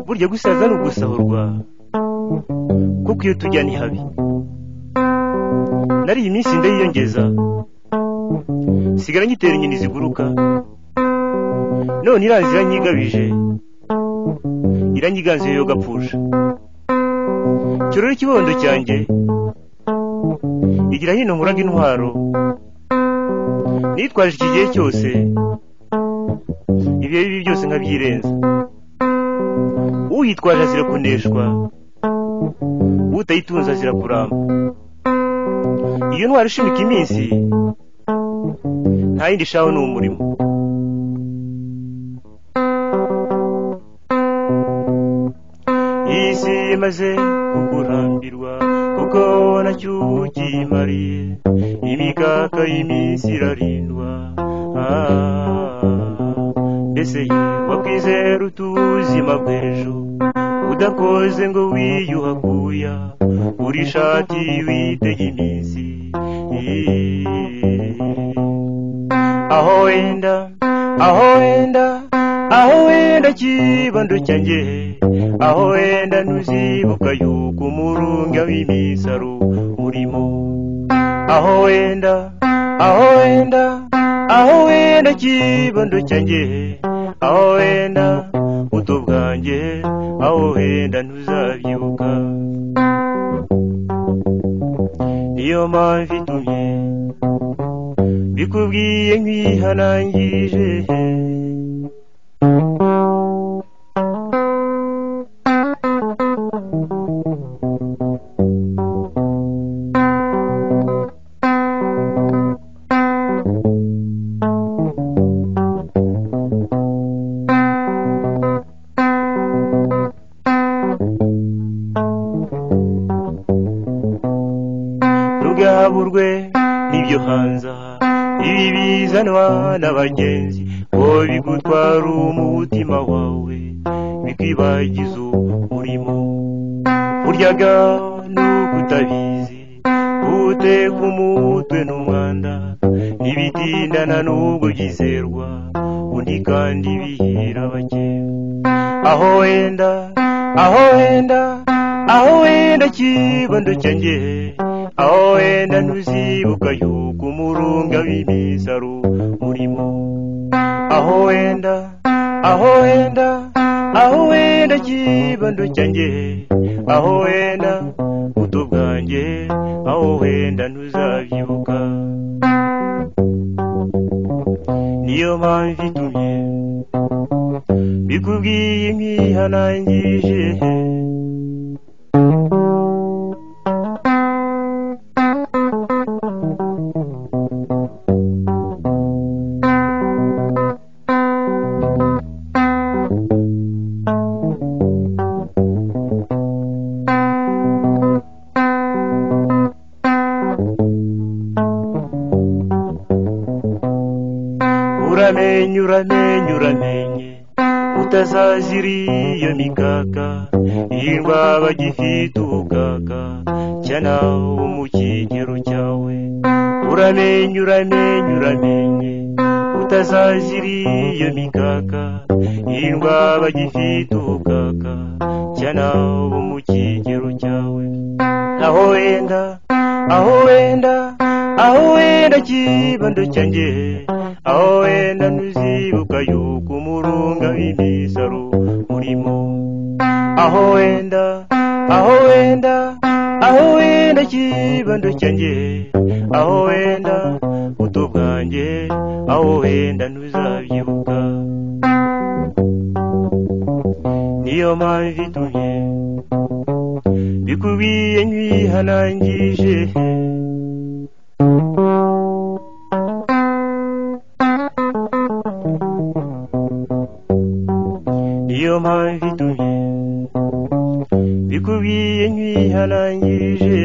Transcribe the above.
Burya gusaza ni ugusahurwa, kuko iyo tujya ni habi. Nari iyi minsi ndayiyongeza, sigara nyitera inyoni ziguruka, none iranzi iranyigabije, iranyiganze yo gapfusha. Kirori ikibondo cyanjye, igira hino nkuraga intwaro, nitwaje iki gihe cyose, ibihe bibi byose nkabyirenza. Uyitwaje azira kuneshwa, utayitunze azira kuramba. Iyo ntwaro ishimika iminsi, nta yindi shaho ni umurimo. Isi imaze kukurambirwa, kuko nacyo ukimariye, imikaka y'iminsi irarindwa. Mbese ye wakwizera utuzima bw'ejo, udakoze ngo wiyuhakuya, uri ishati witega iminsi. Aho wenda, aho wenda, aho wenda kibondo cyanjye, aho wenda ntuzibuka yuko umurunga w'imisaro urimo. Aho wenda, aho wenda, aho wenda kibondo cyanjye, aho wenda buto bwanjye, aho wenda ntuzabyibuka. Niyo mpamvu itumye bikubwiye nkwihanangije. Ntugaburwe n'ibyo hanze aha, ibi bizanwa n'abagenzi, ngo bigutwara umutima wawe, bikwibagiza umurimo. Buryaga nuko utabizi, uteka umutwe n'umwanda, ntibitindana n'ubwo byizerwa, undi kandi bihira bake. Aho wenda, aho wenda, aho wenda kibondo cyanjye, aho wenda ntuzibuka yuko umurunga w'imisaro urimo. Aho wenda, aho wenda, aho wenda kibondo cyanjye, aho wenda buto bwanjye, aho wenda ntuzabyibuka. Niyo mpamvu itumye bikubwiye nkwihanangije. Uramenye, uramenye, uramenye, utazazira iyo mikaka, hirwa bagifite ubukaka, cyana wo mu kigero cyawe. Uramenye, uramenye, uramenye, utazazira iyo mikaka, hirwa bagifite ubukaka, cyana wo mu kigero cyawe. Aho wenda, aho wenda, aho wenda kibondo cyanjye, aho wenda ntuzibuka yuko umurunga w'imisaro urimo. Aho wenda, aho wenda, aho wenda kibondo cyanjye, aho wenda buto bwanjye, aho wenda ntuzabyibuka. Niyo mpamvu itumye bikubwiye nkwihanangije. Niyo mpamvu itumye bikubwiye nkwihanangije.